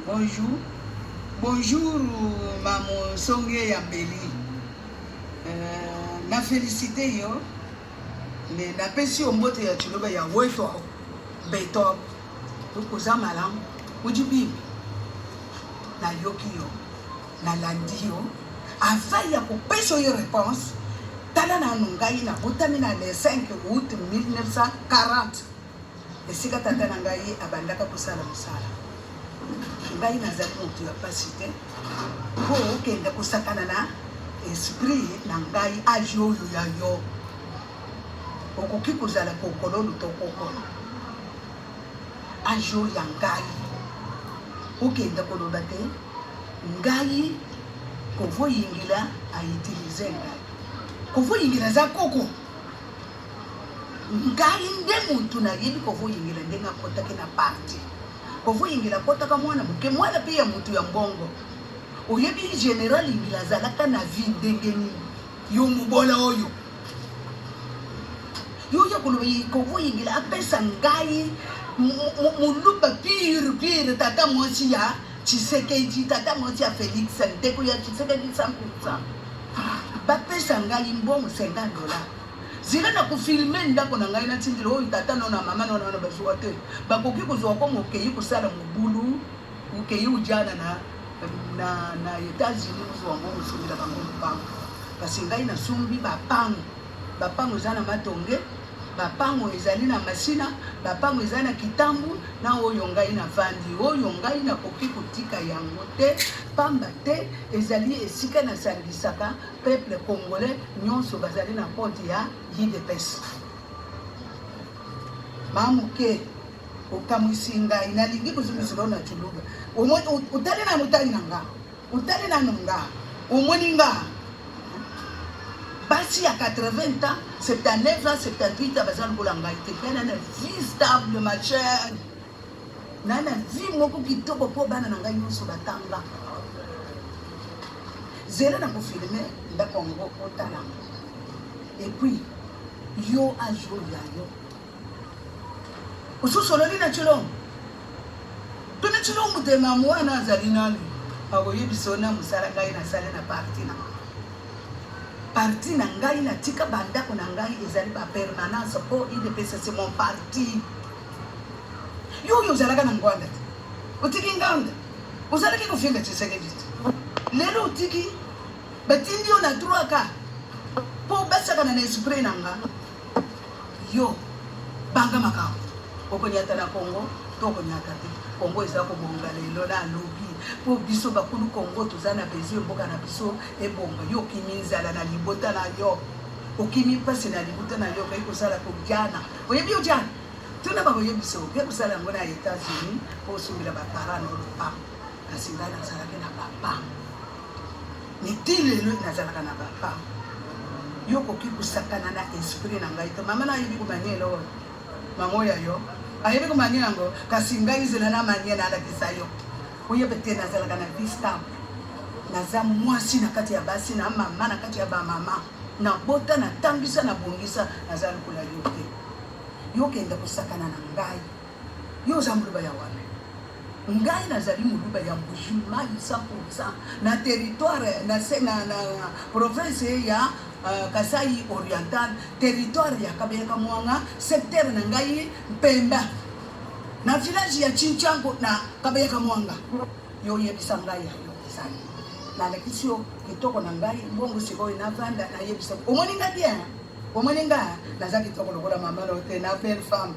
Bonjour. Bonjour Mamu Songe ya Mbeli. Na félicité yo. Mais napesi yo mbote ya tshiluba ya weto beto. Oza malamu. Udi bimpe. Nayoki yo. Nalandi yo. Avant ya kopesa yo réponse, tala nanu ngai nabotami na le 5 août 1940. Esika tata na ngai abandaka kosala mosala. Ngai nazali moto ya pasi te mpo okende kosakana na esprit na ngai. Age oyo ya yo, okoki kozala kokololu to kokolo. Age oyo ya ngai, okende koloba te ngai kovoyingila autiliser ngai. Kovoyingila aza koko ngai nde motu nayebi. Kovoyingela ndenge akɔtaki na parti, kovoyingela akɔtaka mwana moke, mwana mpe ya motu ya mbongo. Oyebi général Ingila azalaka na vie ndenge nini? Yo mobola oyo, yo oyo koloba kovoyingela apesa ngai moluba pire pire, tata mwasi ya Tshisekedi, tata mwasi ya Félix, ndeko ya Tshisekedi 100%, bapesa ngai mbongo 50 $. Zela na kofilmer ndako na ngai, natindela oyo tata no na mama no na bazwa te. Bakoki kozwa komo okei kosala mobulu, okei ujana na États-Unis, ozwa ngo kosombela bango lopango. Kasi ngai nasombi bapango. Bapango eza na Matonge, bapango ezali na Masina, bapango eza na Kitambu na oyo ngai navandi. Oyo ngai nakoki kotika yango te, pamba te ezali esika nasangisaka peuple congolais nyonso bazali na compte ya UDPS. Mamuke, okamwisi ngai. Nalingi kozongisela na tshiluba. Otali nanu, otali na nga, otali nanu nga, omoni nga. Basi ya 80 ans, 79 ans, 78 ans baza lokola ngai te. Mpe na na vie stable, ma chère, na vie moko kitoko mpo bana na ngai nyonso batanga. Zela na kofilmer ndako yango, otala. Et puis yo, age oyo ya yo, osusololi na Tshilombo to na Tshilombo te. Mamu wana azali nani? Akoyebisa na mosala ngai nasali na parti na parti na ngai. Natika bandako na ngai ezali bapermanence mpo UDPS, c'est mon parti. Yo oyo ozalaka na Ngwanda te, otiki nganda, ozalaki kofinga Tshisekedi te. Lelo otiki, batindi yo na 3 k mpo basakana na esprit na nga. Yo banga makambo okonyata na Kongo to okonyata te. Kongo eza kobonga lelo na lobi mpo biso bakulu Kongo toza na besoin mboka na biso ebonga. Yo okimi nzala na libota na yo, okimi mpasi na libota na yo, okei kosala kojana. Oyebi ojana, tuna bakoyebisa. Oke kosala yango na États-Unis mpo osombela baparent na lopango. Kasi ngai nazalaki na bapango niti lelo nazalaka na bapango. Yo okoki kosakana na esprit na ngai te. Mama nayebi komanie eloko, mama oyo yo ayebi komanie yango, kasi ngai nzela na manie nalakisa yo. Oyeba te nazalaka na vie stable. Naza mwasi na kati ya basi, na mama na kati ya bamama. Nabota, natangisa, nabongisa. Naza lokola yo te. Yo okende kosakana na ngai. Yo oza moluba ya wapi? Ngai nazali moluba ya Mbuji-Mayi 100% na territoire na province ya Kasai Oriental, territoire ya Kabeyaka Mwanga, secteur na ngai Mpemba, na village ya Chinchango na Kabeyaka Mwanga. Yo oyebisa ngai ya yo ezali. Nalakisi yo kitoko na ngai. Mbongo sikoyo navanda, nayebisa. Omoni nga bien, omoni nga naza kitoko lokola mama no te na belle femme.